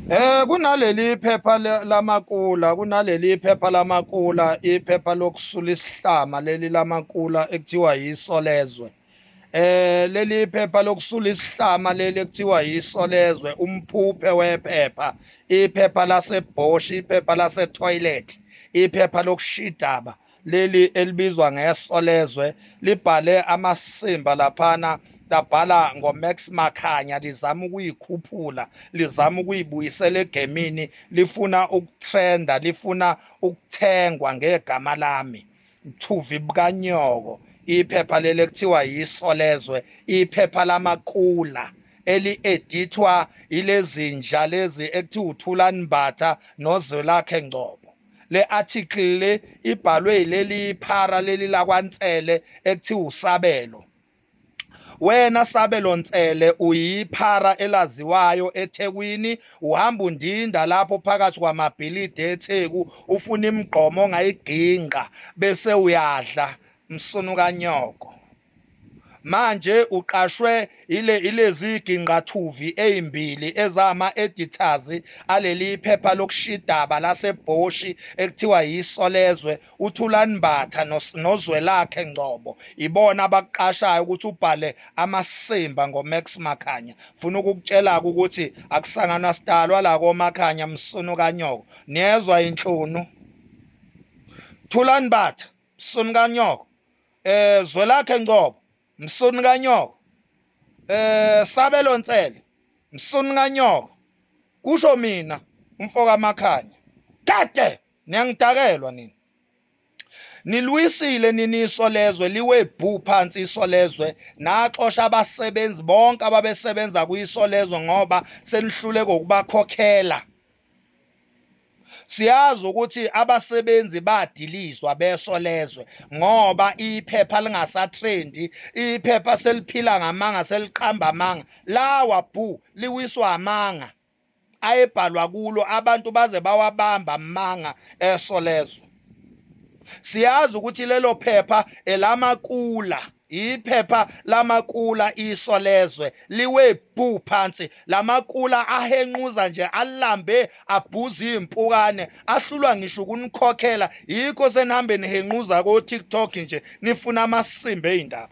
Kunaleli phepha lamakula, kunaleli phepha lamakula, iphepha lokusula isihlama leli lamakula ekuthiwa yisolezwe. Leli phepha lokusula isihlama leli ekuthiwa yisolezwe, umphuphe wephepha, iphepha laseBosch, iphepha lase-toilet, iphepha lokushidaba leli elibizwa ngesolezwe, libhale amasimba laphana, labhala ngoMax Makhanya, lizama ukuyikhuphula, lizama ukuyibuyisela egemini, lifuna ukutrenda, lifuna ukuthengwa ngegama lami. Mthuvi bukanyoko, iphepha leli ekuthiwa yisolezwe, iphepha lamakula eli-edithwa ilezinja lezi ekuthiwa uThulani Mbatha noZwelakhe Ngcobo. Le article le ibhalwe yileli phara leli lakwaNsele ekuthiwa uSabelo. Wena Sabelo Nsele uyiphara elaziwayo eThekwini, uhamba undinda lapho phakathi kwamabhilidi eTheku, ufuna imigqomo ongayiginqa bese uyadla msunu kanyoko. Manje uqashwe ile ilezi ginqathuvi ezimbili ezama editors aleli phepha lokushidaba laseBhoshi ekuthiwa yisolezwe, uThulani Mbatha noZwelakhe Ngcobo, ibona abakuqashayo ukuthi ubhale amasimba ngoMax Makhanya. Funa ukukutshela ukuthi akusangana sidalwa la koMakhanya, msunu kanyoko. Niyezwa inhlunu? Thulani Mbatha, msunu kanyoko. Zwelakhe Ngcobo, msunu kanyoko. Sabelo Nsele, msunu kanyoko. Kusho mina umfoka Makhanya. Kade niyangidakelwa nina. Nilwisile nini isolezwe, liwe bhu phansi isolezwe, naxosha abasebenzi bonke ababesebenza kuyisolezwe ngoba senihluleke ukubakhokhela. Siyazi ukuthi abasebenzi badilizwa besolezwe ngoba iphepha lingasatrendi, iphepha seliphila ngamanga, seliqamba amanga. Lawa bhu liwiswa amanga ayebhalwa kulo, abantu baze bawabamba amanga esolezwe. Siyazi ukuthi lelo phepha elamakula, iphepha lamakula isolezwe liwe bhu phansi. Lamakula ahenquza nje, alambe, abhuza impukane, ahlulwa ngisho ukunikhokhela. Yikho senihambe nihenquza ko TikTok nje nifuna amasimba ezindaba.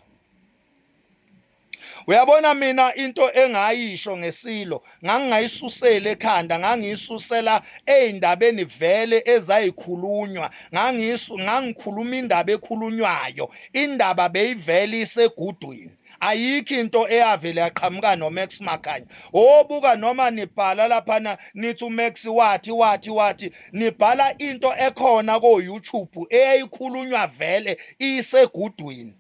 Uyabona mina into engayisho ngesilo ngangingayisusela ekhanda, ngangiyisusela ey'ndabeni vele ezayikhulunywa, ngangikhuluma indaba ekhulunywayo, indaba beyivele isegudwini. Ayikho into eyavele yaqhamuka noMax Makhanya. Obuka noma nibhala laphana nithi uMax wathi wathi wathi, nibhala into ekhona ko YouTube eyayikhulunywa vele isegudwini.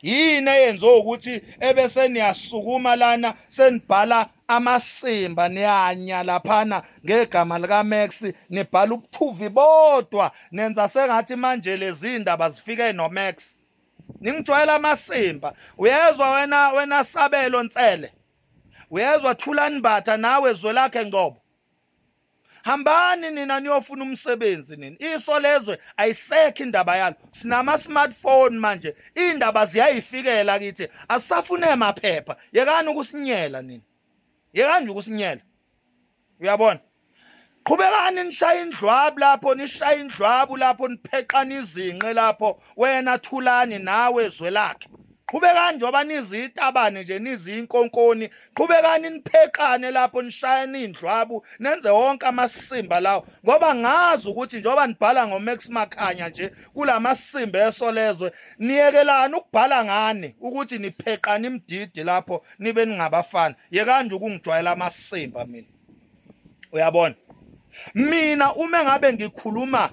Yini eyenze ukuthi ebese niyasukuma lana senibhala amasimba, niyanya laphana ngegama lika Max, nibhala ubuthuvi bodwa, nenza sengathi manje lezi indaba zifike noMax. Ningijwayela amasimba. Uyezwa wena, wena Sabelo Nsele, uyezwa Thulani Mbatha, nawe Zwelakhe Ngcobo. Hambani nina niyofuna umsebenzi nina. Isolezwe ayisekho indaba yalo. Sinama smartphone manje, indaba ziyayifikela kithi, asisafune maphepha. Yekani ukusinyela nina, yekani nje ukusinyela. Uyabona, qhubekani nishaye indlwabu lapho, nishaye indlwabu lapho, nipheqana izinqe lapho, wena Thulani nawe Zwelakhe. Qhubekani njengoba nizitabane nje, nizinkonkoni, qhubekani nipheqane lapho, nishayane indlwabu, nenze wonke amasimba lawo, ngoba ngazi ukuthi njengoba nibhala ngoMax Makhanya nje kulamasimba esolezwe, niyekelani ukubhala ngani ukuthi nipheqana imdidi lapho nibe ningabafana. Yekani nje ukungijwayela amasimba mina. Uyabona, mina uma ngabe ngikhuluma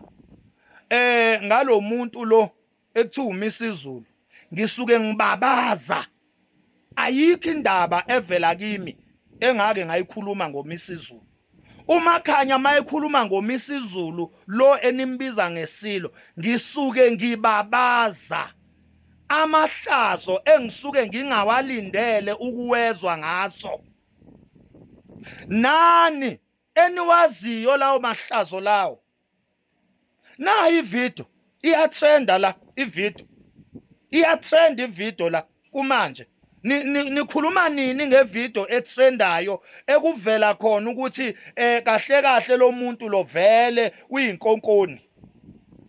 ngalomuntu lo ekuthiwa uMisizulu, ngisuke ngibabaza. Ayikho indaba evela kimi engake ngayikhuluma ngoMisizulu. UMakhanya mayekhuluma ngoMisizulu lo enimbiza ngesilo, ngisuke ngibabaza amahlazo engisuke ngingawalindele ukuwezwa ngaso. Nani eniwaziyo lawo mahlazo lawo? Nayi ivideo iyatrenda la, ivideo iyatrend, ivideo la kumanje. Nikhuluma nini ngevideo etrendayo ekuvela khona ukuthi kahle kahle lo muntu lo vele uyinkonkoni?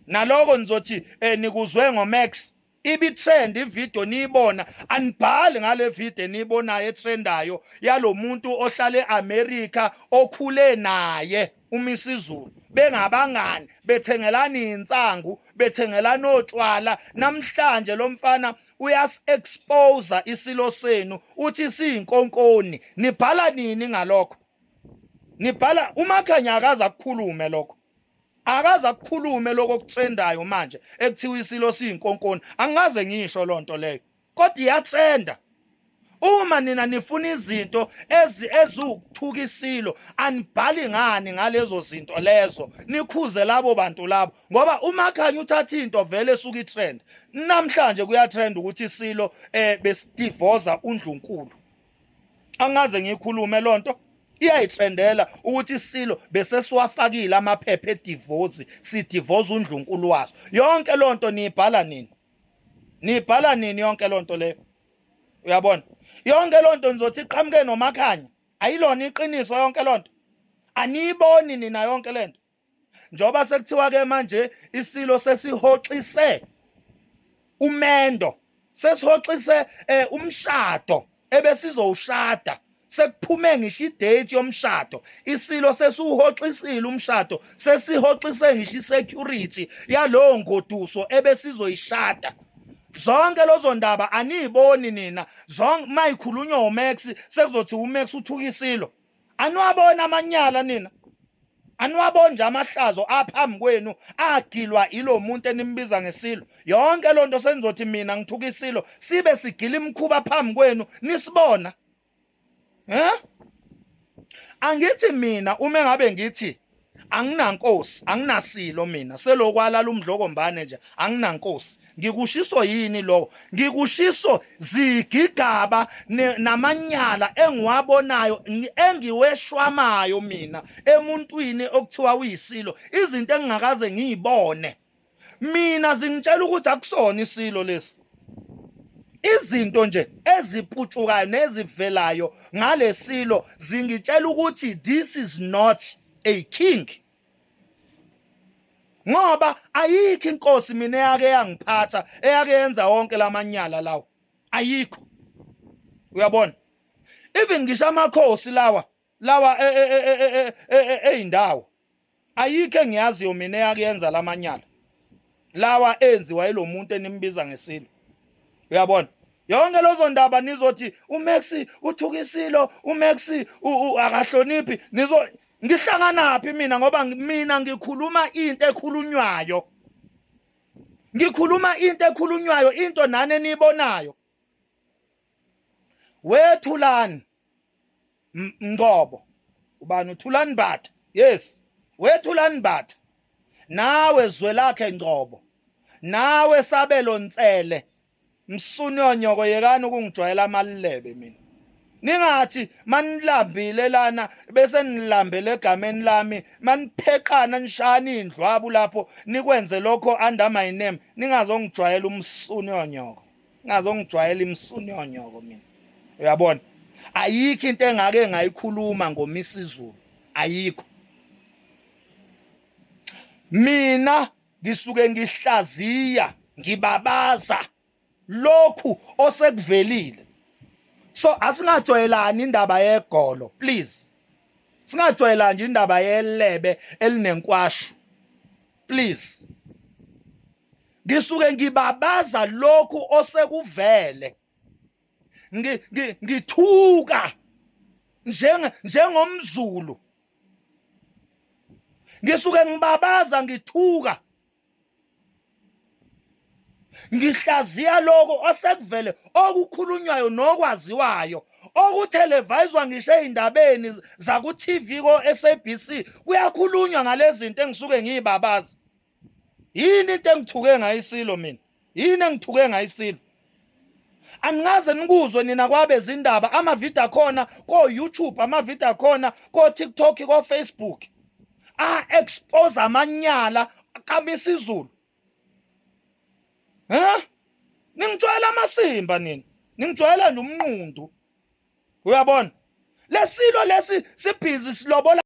Naloko nizothi nikuzwe ngoMax. Ibi trend ivideo niyibona, anibhali ngale video eniyibonayo etrendayo yalomuntu ohlala eAmerica okhule naye uMisizulu, bengabangani, bethengelana insangu, bethengelana otshwala. Namhlanje lo mfana uyas-expose isilo senu, uthi siyinkonkoni. Nibhala nini ngalokho? Nibhala uMakhanya akaze akukhulume lokho, akaze akukhulume lokho okutrendayo manje ekuthiwa isilo siyinkonkoni. Angaze ngisho lonto leyo, kodwa iyatrenda. Uma nina nifuna izinto eziwukuthuka isilo, anibhali ngani ngalezo zinto lezo, nikhuze labo bantu labo, ngoba uMakhanya uthatha into vele esuka itrend. Namhlanje kuyatrend ukuthi isilo besidivoza uNdlunkulu. Angaze ngikhulume lonto, iyayitrendela ukuthi isilo bese siwafakile amaphepha edivozi, sidivoza uNdlunkulu waso. Yonke lonto niyibhala nini? Niyibhala nini yonke lonto leyo? Uyabona, yonke lonto nizothi iqhamuke noMakhanya, ayilona iqiniso yonke lonto. Aniyiboni nina yonke lento. Njoba sekuthiwa ke manje isilo sesihoxise umendo, sesihoxise umshado ebesizowushada, sekuphume ngisho idate yomshado. Isilo sesiwuhoxisile umshado, sesihoxise ngisho isecurity yalowo ngoduso ebesizoyishada. Zonke lezo ndaba aniyiboni nina. Zonke mayikhulunywa uMax sekuzothi uMax uthuka isilo. Aniwabona amanyala nina? Aniwaboni nje amahlazo aphambi kwenu agilwa ilo muntu enimbiza ngesilo? Yonke lonto senizothi mina ngithuka isilo, sibe sigila imkhuba phambi kwenu nisibona. Angithi mina uma ngabe ngithi anginankosi, anginasilo mina, selokwalala umdlokombane nje, anginankosi, ngikushiso yini lokho? Ngikushiso zigigaba namanyala engiwabonayo, engiweshwamayo mina emuntwini okuthiwa uyisilo, izinto engingakaze ngiyibone mina zingitshela ukuthi akusona isilo lesi. Izinto nje eziputshukayo nezivelayo ngalesilo zingitshela ukuthi this is not a king, ngoba ayikho inkosi mina eyake yangiphatha, eyake yenza wonke lamanyala lawo, ayikho. Uyabona, even ngisho amakhosi lawa eyindawo, ayikho engiyaziyo mina eyake yenza lamanyala lawa enziwa yilomuntu enimbiza ngesilo. Uyabona, yonke lezo ndaba nizothi uMax uthuka isilo, uMax akahloniphi. Nizo ngihlanganaphi mina? Ngoba mina ngikhuluma into ekhulunywayo, ngikhuluma into ekhulunywayo, into nani eniyibonayo. Wethulani Ngcobo, ubani uThulani Mbatha? Yes, wethulani Mbatha, nawe Zwelakhe Ngcobo, nawe Sabelo Ntsele, msunyonyoko, yekani ukungijwayela amalebe mina. Ningathi manilambile lana bese nilambele egameni lami, manipheqana nishana indlwabu lapho nikwenze lokho under my name. Ningazongijwayela umsunyonyoko, ningazongijwayela imsunyonyoko mina. Uyabona, ayikho into engake ngayikhuluma ngoMisizulu, ayikho. Mina ngisuke ngihlaziya, ngibabaza lokhu osekuvelile. So asingajwayelani indaba yegolo, please. Singajwayelani nje indaba yelebe elinenkwashu, please. Ngisuke ngibabaza lokhu osekuvele, ngithuka njengomZulu, ngisuke ngibabaza, ngithuka, ngihlaziya lokho osekuvele, okukhulunywayo nokwaziwayo, okuthelevayizwa ngisho ey'ndabeni zaku-TV ko-SABC, kuyakhulunywa ngalezi zinto engisuke ngiyibabaza. Yini into engithuke ngayo isilo mina? Yini engithuke ngayo isilo? Angaze nikuzwe nina kwabezindaba, amavidiyo akhona ko-YouTube, amavidiyo akhona ko-TikTok, ko-Facebook, a-expose amanyala kaMisizulu. Ningitshwela amasimba nina. Ningijwayela nje umnqundu, uyabona? Lesilo lesi sibhizi silobola.